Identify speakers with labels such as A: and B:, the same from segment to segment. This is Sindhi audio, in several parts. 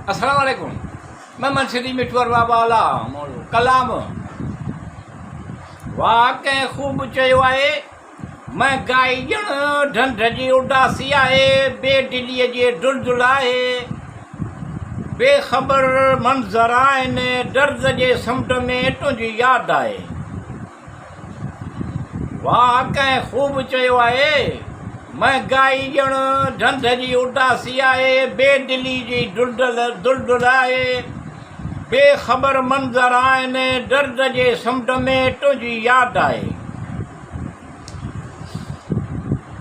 A: السلام عليڪم محمد سنڌي مٺو ارباب والا مولو ڪلام واھ ڪنهن خوب چيو آهي مهنگائي ڄڻ ڍنڍ جي اداسي آهي بي دلي جي دلدل آهي بي خبر منظر آهن درد جي سمنڊ ۾ تنهنجي ياد آهي واهه ڪنهن خوب چيو آهي، مهنگائي ڄڻ ڍنڍ جي اداسي آهي، بي دلي جي دلدل آهي، بي خبر منظر آهن، درد جي سمنڊ ۾ تنهنجي ياد آهي.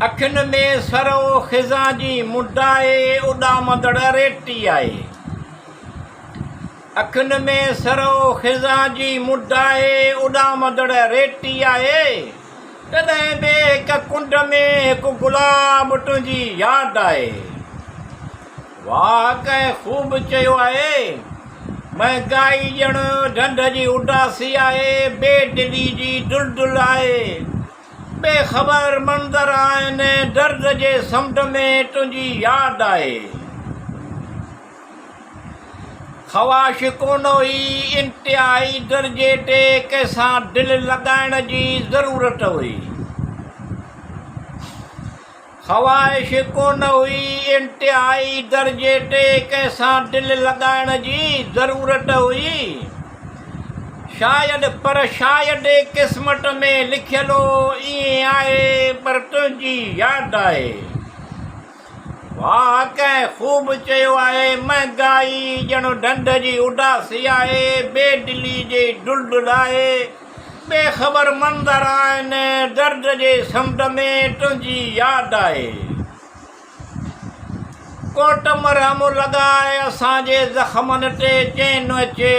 A: اکين ۾ سرو خزان جي مند آهي، اڏامندڙ ريٽي آهي. اکين ۾ سرو خزان جي مند آهي، اڏامندڙ ريٽي آهي، تڏهن به هڪ ڪنڊ ۾ هڪ گلاب تنهنجي ياد آهي. واهه ڪنهن خوب چيو آهي، مهنگائي ڄڻ ڍنڍ جي اداسي آهي، بي دلي جي دلدل آهي، بي خبر منظر آهن، درد جي سمنڊ ۾ تنهنجي ياد آهي. خواهش ڪونه هئي، انتهائي درجي تي ڪنهن سان دل لڳائڻ جي ضرورت هئي. خواهش ڪونه هئي، انتهائي درجي تي ڪنهن سان دل لڳائڻ جي ضرورت هئي. شايد پر شايد قسمت ۾ لکيل هو ائين آهي پر تنهنجي ياد آهي. واهه ڪنهن خوب چيو آهي، مهنگائي ڄڻ ڍنڍ جي اداسي آهي، بي دلي جي دلدل آهي، بي خبر منظر آهن، درد جي سمنڊ ۾ تنهنجي ياد آهي. ڪوٽ مرهم لڳاء اسان جي زخمن تي چين اچي.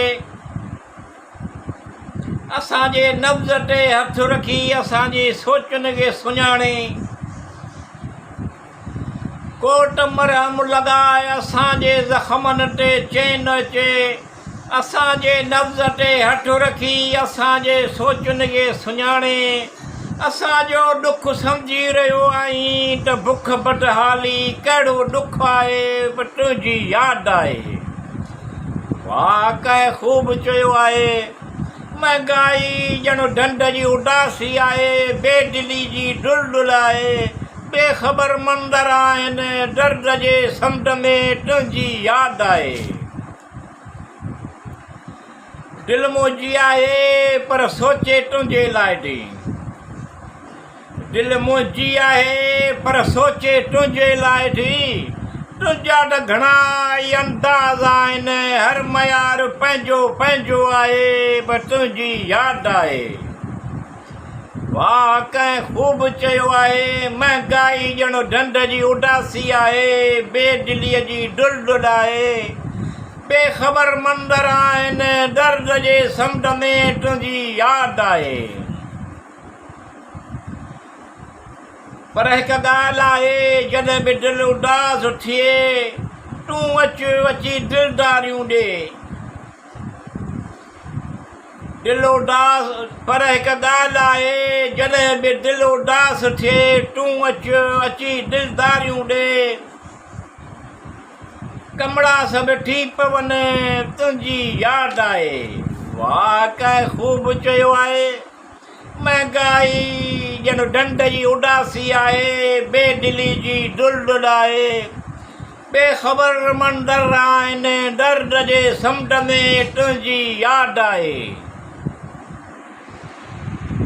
A: اسان جي نبض تي هٿ رکي اسان جي سوچن کي سڃاڻي. ڪوٽ مرهم لڳاء اسان جي زخمن تي چين اچي. اسان جي نبض تي هٿ رکي اسان جي سوچن کي سڃاڻي. اسان جو ڏک سمجهي رهيو آهين ته بک بدحالي ڪهڙو ڏک آهي پر تنهنجي ياد آهي. واهه ڪنهن خوب چيو آهي، مهنگائي ڄڻ ڍنڍ جي اداسي آهي، بي دلي جي دلدل آهي، بي خبر منظر آهن، درد جي سمنڊ ۾ تنهنجي ياد آهي. دل منهنجي آهي پر سوچي تنهنجي لاء ٿي. دل منهنجي آهي پر سوچي تنهنجي لاء ٿي. تنهنجا ته گهڻا ئي انداز آهن، هر معيار پنهنجو پنهنجو آهي پر تنهنجي ياد آهي. واهه ڪنهن خوب چيو آهي، مهنگائي ڄڻ ڍنڍ جي اداسي آهي، بي دليء جي دلدل آهي، بي خبر منظر آهن، درد جي سمنڊ ۾ تنهنجي ياد آهي. پر هڪ ڳالهه آهي، جڏهن به دل اداس ٿئي، تون اچ، اچي دلداريون ڏي. دل اداس، پر هڪ ڳالهه آهي، جڏهن به دل اداس ٿئي، تون اچ، اچي دلداريون ڏي. ڪمڙا سڀ ٺھي پون، تنھنجي ياد آئي. واھ ڪنھن خوب چيو آھي، مھنگائي ڄڻ ڍنڍ جي اداسي آھي، بي دلي جي دلدل آھي، بي خبر منظر آھن، درد جي سمنڊ ۾ تنھنجي ياد آھي.